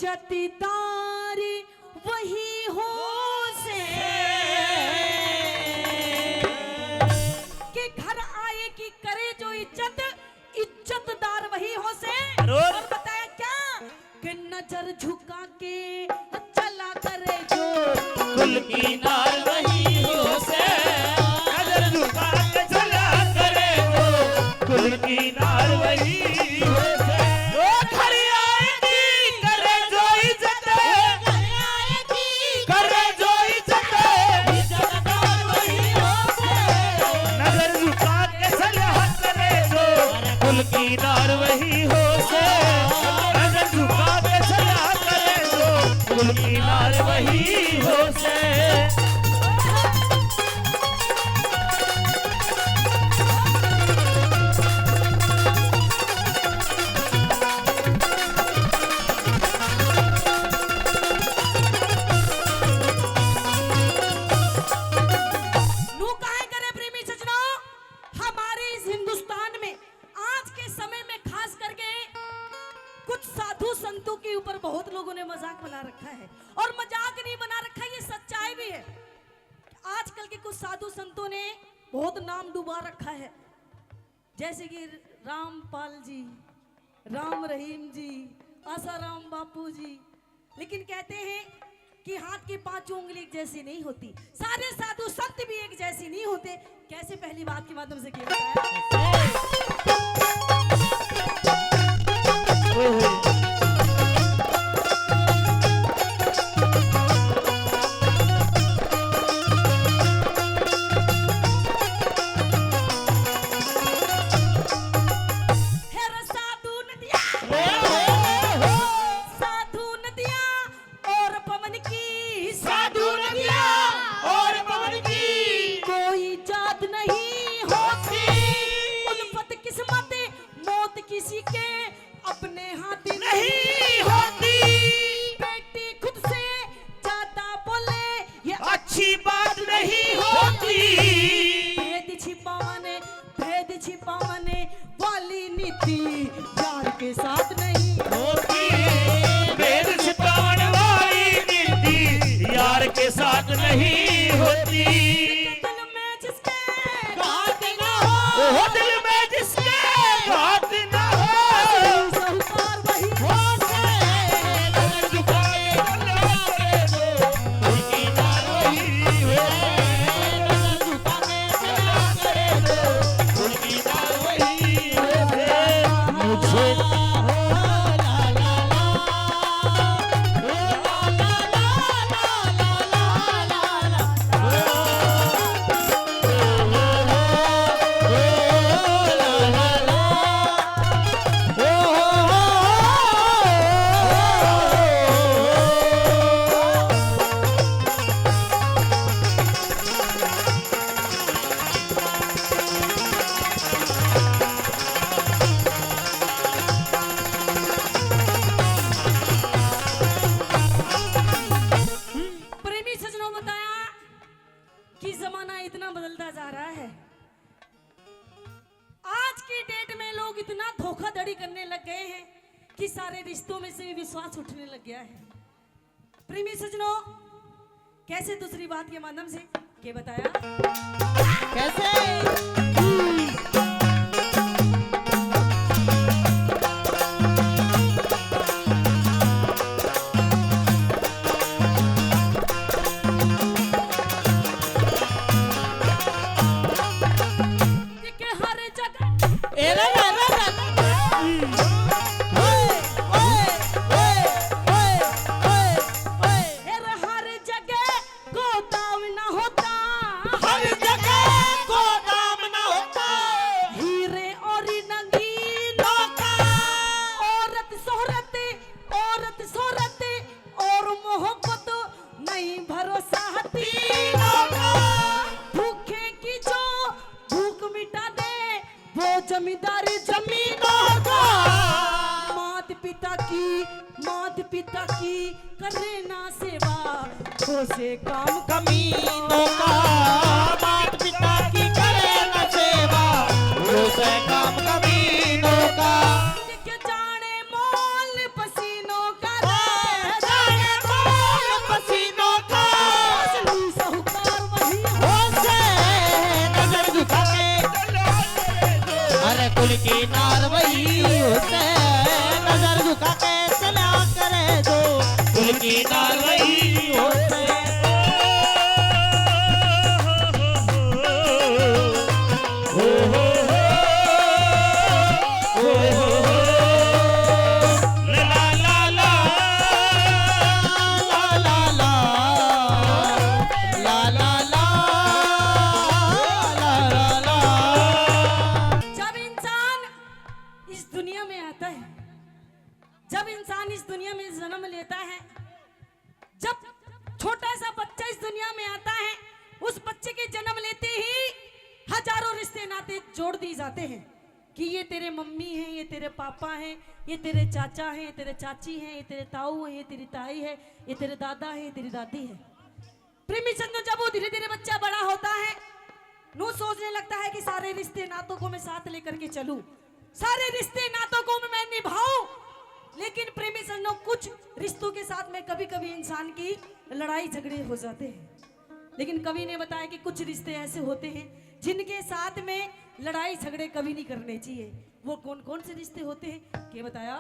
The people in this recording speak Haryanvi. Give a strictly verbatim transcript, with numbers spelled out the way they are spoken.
इज्जतदार वही हो से, के घर आए की करे जो इज्जत, इज्जतदार वही हो से। जरूर। और बताया क्या कि नजर झुका के चला करे जो कुल की नार वही हो से। नजर झुका के चला करे जो कुल की नार वही हो से। ओ घर आए की करे जो इज्जत, करे जो इज्जत, इज्जतदार वही हो से। नजर झुका के सलाह करे जो कुल की नार वही हो से। नजर झुका के सलाह करे जो कुल की नार वही हो से। नू कहा करे प्रेमी सजनों, हमारे इस हिंदुस्तान में आज के समय में खास करके कुछ साधु संतों के ऊपर बहुत लोगों ने मजाक बना रखा है, और मजाक नहीं बना रखा, ये सच्चाई भी है। आजकल के कुछ साधु संतों ने बहुत नाम डुबा रखा है, जैसे कि रामपाल जी, राम रहीम जी, आसाराम बापू जी। लेकिन कहते हैं कि हाथ की पांचों उंगली एक जैसी नहीं होती, सारे साधु संत भी एक जैसी नहीं होते। कैसे पहली बात के माध्यम से किया बताया? ओए होए। हे रे साधु नदिया, साधु नदिया और पवन की, साधु नदिया और पवन की कोई जात नहीं होती। उल्फत किस्मत मौत किसी के अपने हाथ नहीं होती। बेटी खुद से ज्यादा बोले, ये अच्छी बात नहीं होती। भेद छिपाने, भेद छिपाने वाली नीति यार के साथ नहीं होती। भेद छिपाने वाली नीति यार के साथ नहीं होती। दिल में जिसके घात ना हो, ओह दिल में जिसके घात ना हो, साहूकार वही हो से। नजर झुका के चला करे जो उनकी नार वही हो। नजर झुका के चला करे जो उनकी नार वही हो से। मुझे प्रेमी सजनों, बताया कि जमाना इतना बदलता जा रहा है। आज की डेट में लोग इतना धोखाधड़ी करने लग गए हैं कि सारे रिश्तों में से विश्वास उठने लग गया है। प्रेमी सजनों, कैसे दूसरी बात के माध्यम से के बताया? कैसे? के हर जगह ए रे रे रे रे। ओए, ओए, ओए, ओए, ओए, ओए। हर, हर जगह गोदाम ना होता। हर जगह गोदाम ना होता। हीरे और नगीनों का। औरत शोहरत, औरत शोहरत और मोहब्बत नहीं भरोसा तीनों का। भूखे की जो भूख मिटा दे, वो जमींदारी जमीनों का। मात पिता की, मात पिता की करे ना सेवा, वो से काम कमीनों का। मात पिता की करे ना सेवा, वो से काम कमीनों का। के जाने मोल पसीनों का रे। जन्म लेता है, जब छोटा सा बच्चा इस दुनिया में आता है, उस बच्चे के जन्म लेते ही हजारों रिश्ते नाते जोड़ दिए जाते हैं कि ये तेरे मम्मी हैं, ये तेरे पापा हैं, ये तेरे चाचा हैं, ये तेरे चाची हैं, ये तेरे ताऊ हैं, ये तेरी ताई है, ये तेरे दादा है, ये तेरी दादी है। प्रेमी सज्जनों, जब वो धीरे धीरे बच्चा बड़ा होता है, नू सोचने लगता है कि सारे रिश्ते नातों को मैं साथ लेकर के चलूं, सारे रिश्ते नातों को मैं निभाऊं। लेकिन प्रेमी सज्जनों, कुछ रिश्तों के साथ में कभी कभी इंसान की लड़ाई झगड़े हो जाते हैं। लेकिन कवि ने बताया कि कुछ रिश्ते ऐसे होते हैं जिनके साथ में लड़ाई झगड़े कभी नहीं करने चाहिए। वो कौन कौन से रिश्ते होते हैं, ये बताया।